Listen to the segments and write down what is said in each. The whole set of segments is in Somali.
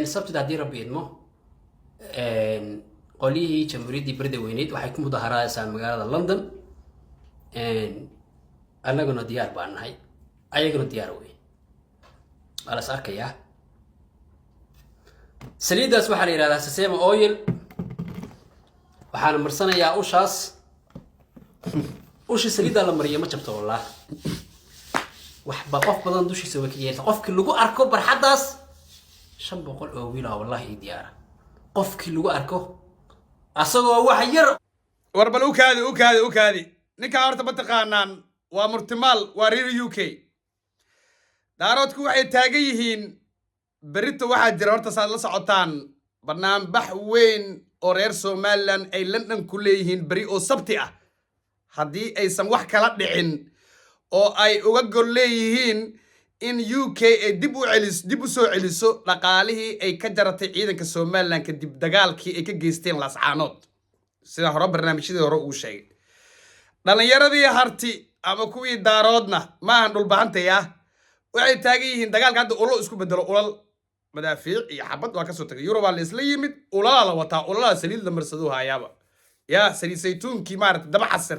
Sabtida, haddii Rabbi idmo, qolyihii Jamhuuriyaddii Berida Weyneyd waxay ku mudaharaadaysaa magaalada London. Annaguna diyaar baan nahay, ayaguna diyaar weyn. Waa las arkayaa. Saliiddaas waxaa la yidhahdaa sesame oil. Waxaana marsanayaa ushaas. Ushi saliiddaa la mariyo ma jabto, wallah. Waxba qof badan dushiisa way ka yeerta. Qofkii lagu arko barxaddaas, 500 oo wiil ah wallahi ii diyaara, qofkii lagu arko asagoo wax yar. War bal u kaadi, u kaadi, u kaadi. Ninkaa horta ma taqaanaan? Waa Murtimaal, waa reer UK. Daaroodku waxay taagan yihiin berrito. Waxaa jira horta, saad la socotaan, banaanbax weyn oo reer Somaliland ay London ku leeyihiin beri oo Sabti ah, haddii aysan wax kala dhicin, oo ay uga gol leeyihiin in UK ay dib u celis, dib u soo celiso dhaqaalihii ay ka jaratay ciidanka Somaliland kadib dagaalkii ay ka geysteen Laascaanood. Sida hore barnaamijyadii hore uu sheegay, dhallinyaradii Harti ama kuwii Daaroodna maahan Dhulbahantaya, waxay taagan yihiin dagaalka hadda ulo isku bedelo. Ulal, madaafiic iyo xabad waa kasoo tagay. Yurubaa la isla yimid, ulalaa la wataa, ulalaa saliid la marsaduu hayaaba. Yaa saliid saytuunkii maarata daba xasir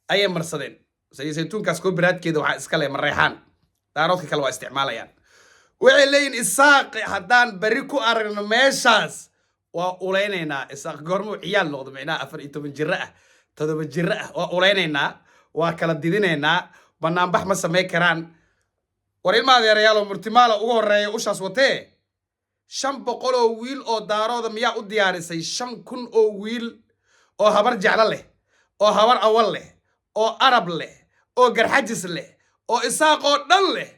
ayay marsadeen. Saliid saytuunkaas koobiraadkeeda waxaa iska leh Mareexaan. Daaroodka kale waa isticmaalayaan. Waxay leeyihin, Isaaqi haddaan beri ku aragno meeshaas, waa ulaynaynaa. Isaaq goormuu ciyaal noqdo? Micnaha 14 jiro ah, 7 jiro ah, waa ulaynaynaa, waa kala didinaynaa. Banaanbax ma samayn karaan. War ilma adeerayaal oo Murtimaala ugu horreeya ushaas watee, 500 oo wiil oo Daarooda miyaa u diyaarisay? 5000 oo wiil oo Habar Jeclo leh, oo Habar Awal leh, oo Arab leh, oo Garxajis leh, oo Isaaq oo dhan leh,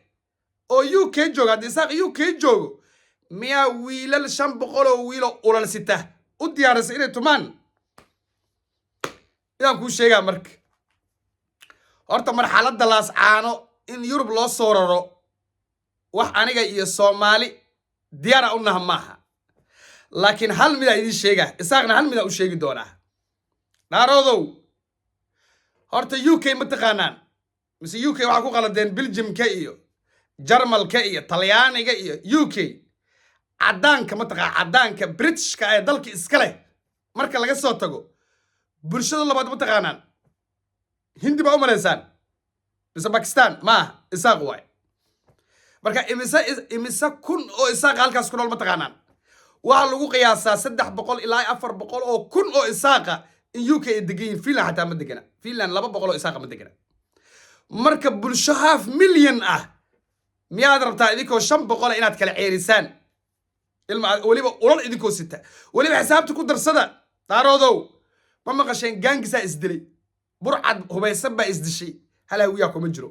oo UK jooga, hadda Isaaq UK joogo, miyaa wiilal 500 oo wiiloo ulal sita u diyaarisay inay tumaan? Idaan kuu sheegaa. Marka horta marxaladda Laascaano in Yurub loo soo raro, wax aniga iyo Soomaali diyaara u naha maaha. Laakiin hal midaa idiin sheegaa, Isaaqna hal midaa u sheegi doonaa. Dhaaroodow, horta UK ma taqaanaan mise UK waxaa ku qaladeen Belgiumka iyo Jarmalka iyo Talyaaniga iyo UK? Caddaanka ma taqaan? Caddaanka Britishka ee dalka iska leh marka laga soo tago, bulshada labaad ma taqaanaan? Hindi baa u malaysaan mise Bakistan? Maaha, Isaaq waay. Marka imise kun oo Isaaqa halkaas ku nool ma taqaanaan? Waxaa lagu qiyaasaa 300 ilaa 400 oo kun oo Isaaqa in UK ay degan yihiin. Finland xataa ma degana. Finland 200 oo Isaaqa ma degana. Marka bulsho half million ah miyaad rabtaa idinkoo 500 inaad kala ceerisaan? Ilma weliba ulal idinkoo sita. Weliba xisaabta ku darsada. Daaroodow, ma maqasheen gaangisaa isdilay, burcad hubaysan baa isdishay? Hal Hawiyaa kuma jiro,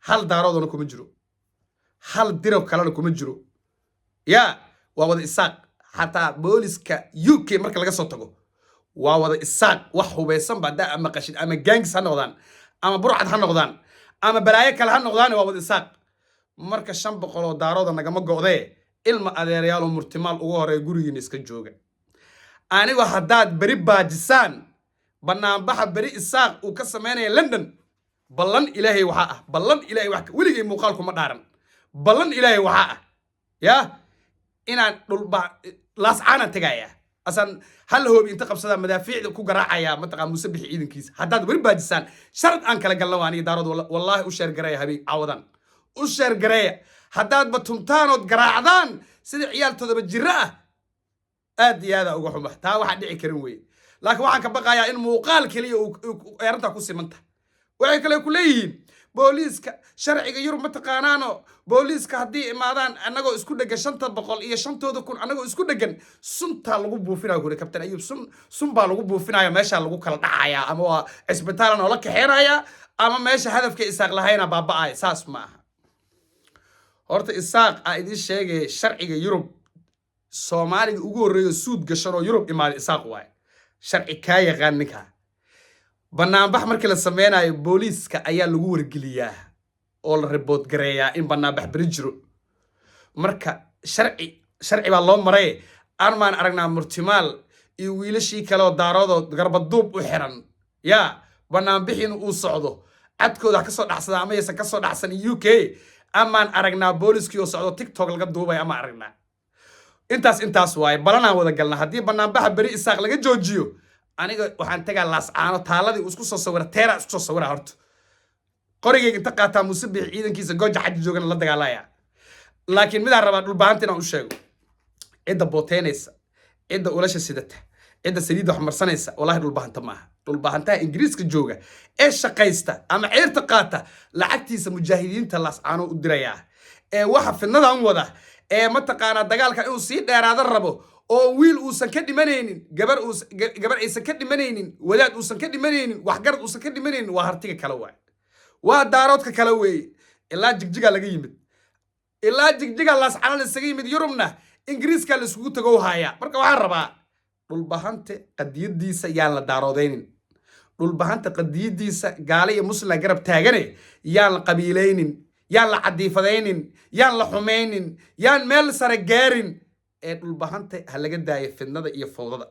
hal Daaroodona kuma jiro, hal Dirow kalena kuma jiro. Yaa waa wada Isaaq. Xataa booliska UK marka laga soo tago, waa wada Isaaq. Wax hubaysan ba haddaa maqashid, ama gaangis ha noqdaan, ama burcad ha noqdaan, ama balaayo kale ha noqdaan, waa wada Isaaq. Marka 500 oo Daarooda nagama go'dee, ilma adeerayaal oo Murtimaal ugu horeeya, gurigiina iska jooga. Anigu haddaad beri baajisaan banaanbaxa beri Isaaq uu ka samaynaya London, ballan Ilaahay waxaa ah, ballan Ilaahay, wax weligay muuqaal kuma dhaaran, ballan Ilaahay waxaa ah yaa inaan dhulba Laascaanaan tegayaa, asaan hal hoobi inta qabsadaa madaafiicda ku garaacayaa mataqaa Muuse Bixi ciidankiisa. Haddaad weli baajisaan, sharad aan kala galna waa aniga Daarood. Wallaahi, u share gareeya, habeen caawadan u share gareeya. Haddaadba tumtaanood garaacdaan sida ciyaal 7 jiro ah, aad iyo aada uga xuma. Taa waxaa dhici karin weye, laakiin waxaan ka baqayaa in muuqaal keliya ay arrintaa ku simanta. Waxay kale ku leeyihiin booliiska sharciga Yurub ma taqaanaano? Booliiska haddii imaadaan annagoo isku dhegan, 500 iyo 5000 annagoo isku dhegan, suntaa lagu buufinaya kuri Kabtan Ayuub. Sun, sun baa lagu buufinaya, meeshaa lagu kala dhacayaa, ama waa cisbitaala noola kaxeenaya, ama meesha hadafka Isaaq lahayna baaba'aya. Saas ma aha. Horta Isaaq aa idiin sheegaya, sharciga Yurub, Soomaaliga ugu horreeyo suud gashan oo Yurub imaaday Isaaq waaye. Sharci kaa yaqaan ninkaa. Banaanbax markii la sameynayo, booliiska ayaa lagu wargeliyaa oo la report gareeyaa in banaanbax beri jiro. Marka sharci baa loo maray. Armaan aragnaa Murtimaal iyo wiilashii kale oo Daaroodoo garbaduub u xiran yaa banaanbixiin uu socdo, cadkooda ha kasoo dhacsada ama yaysan kasoo dhacsan UK, amaan aragnaa booliskii oo socdo, TikTok laga duubay ama aragnaa. Intaas waaye, balanaan wada galna. Haddii banaanbaxa beri Isaaq laga joojiyo, aniga waxaan tagaa Laascaano. Taaladii uu isku soo sawira, teeraa isku soo sawira. Horta qorigayga inta qaataa, Muuse Bixi ciidankiisa gooja xaji joogana la dagaalaya. Laakiin midaan rabaa Dhulbahanta inaan u sheego: cidda booteynaysa, cidda ulasha sidata, cidda saliidda wax marsanaysa, wallahi Dhulbahanta maaha. Dhulbahantaha Ingiriiska jooga ee shaqaysta ama ceyrta qaata, lacagtiisa mujaahidiinta Laascaano u dirayaa. Ee waxa fidnadan wada ee mataqaanaa dagaalka inuu sii dheeraada rabo, oo wiil uusan ka dhimanaynin, gabar gabar aysan ka dhimanaynin, wadaad uusan ka dhimanaynin, waxgarad uusan ka dhimanaynin, waa Hartiga kale waay, waa Daaroodka kale weeye. Ilaa Jigjigaa laga yimid, ilaa Jigjiga Laascano la isaga yimid, Yurubna Ingiriiska la isugu tago hayaa. Marka waxaan rabaa, Dhulbahante qadiyadiisa yaan la daaroodaynin. Dhulbahanta qadiyadiisa gaale iyo muslimna garab taagane, yaan la qabiilaynin, yaan la cadiifadaynin, yaan la xumaynin, yaan meel sare gaarin. Ee Dhulbahante ha laga daayo fidnada iyo fowdada.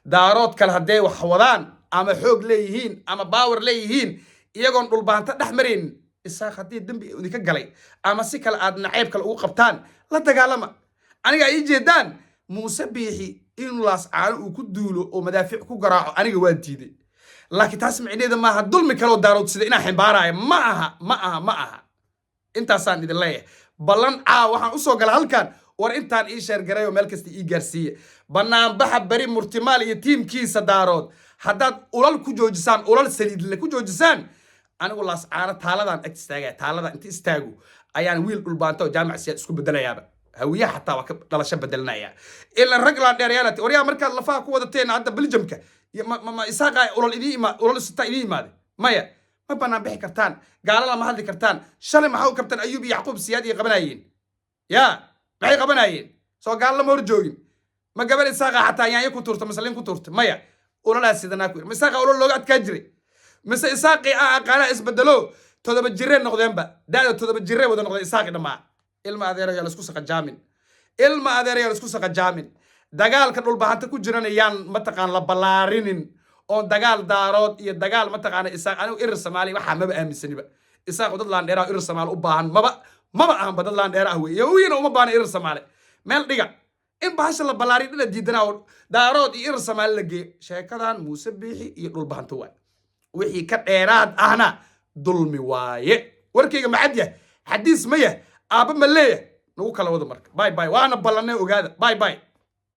Daarood kale hadday wax wadaan ama xoog leeyihiin ama power leeyihiin, iyagoon Dhulbahante dhex maraynin, Isaaq haddii dembi idinka galay ama si kale aad nacayb kale ugu qabtaan, la dagaalama. Aniga ay ii jeedaan, Muuse Biixi inuu Laascaano uu ku duulo oo madaafiic ku garaaco, aniga waa diiday. Laakiin taas micnaheeda maaha dulmi kaleoo Daarood sida inaan ximbaaraayo. Ma aha, ma aha, ma aha. Intaasaan idin leeyahay. Ballan caawa waxaan usoo gala halkan. War intaan ii share garay oo meel kasta ii gaarsiiya. Banaanbaxa beri Murtimaal iyo tiimkiisa Daarood haddaad ulal ku joojisaan, ulal saliidle ku joojisaan, anigu Laascaano taaladan ag istaagaya. Taalada inta istaago ayaan wiil Dhulbaanta oo Jaamac Siyaad isku bedelayaaba. Hawiyaha xataa waa ka dhalasho bedelanaya. Ilan rag laan dheerayaalati. Waryaa, markaad lafaha ku wadateen hadda Beljamka, ma Isaaqa ulal idiin ima, ulal sitaa idiin imaade? Maya, ma banaan bixi kartaan, gaalada ma hadli kartaan. Shalay maxaa u kabtaan Ayuub iyo Yacquub Siyaad iyo qabanayeen? Ya, maxay qabanayeen? Soo gaalo lama hor joogin? Ma gabar Isaaqa xataa yaanyo ku tuurta, masalin ku tuurta? Maya, ulalaa sidanaa ku yiri. Ma Isaaqa ulal looga adkaa jiray, mise Isaaqii ah aqaanaa isbedelo? 7 jiree noqdeenba, da'da 7 jiree wada noqdeen Isaaqi dhammaa. Ilma adeerayaa, laisku saqajaamin. Ilma adeerayaa, laisku saqajaamin. Dagaalka Dhulbahanta ku jirana yaan mataqaan la ballaarinin, oo dagaal Daarood iyo dagaal mataqaana Isaaq. Anigu Irir Soomaali waxaa maba aaminsaniba. Isaaq dad laandheeraha Irir Soomaali u baahan maba ahanba. Dad laandheera ah wey, yowiyana uma baahna Irir Soomaali. Meel dhiga in bahasha la ballaariyo dhina diidanaa, oo Daarood iyo Irir Soomaali la geeyo. Sheekadan Muuse Biixi iyo Dhulbahanta waay, wixii ka dheeraad ahna dulmi waaye. Warkayga macad yah, xadiis ma yah, aabba ma leeyah? Nagu kala wado. Marka bye bye, waana ballanay, ogaada. Bye bye.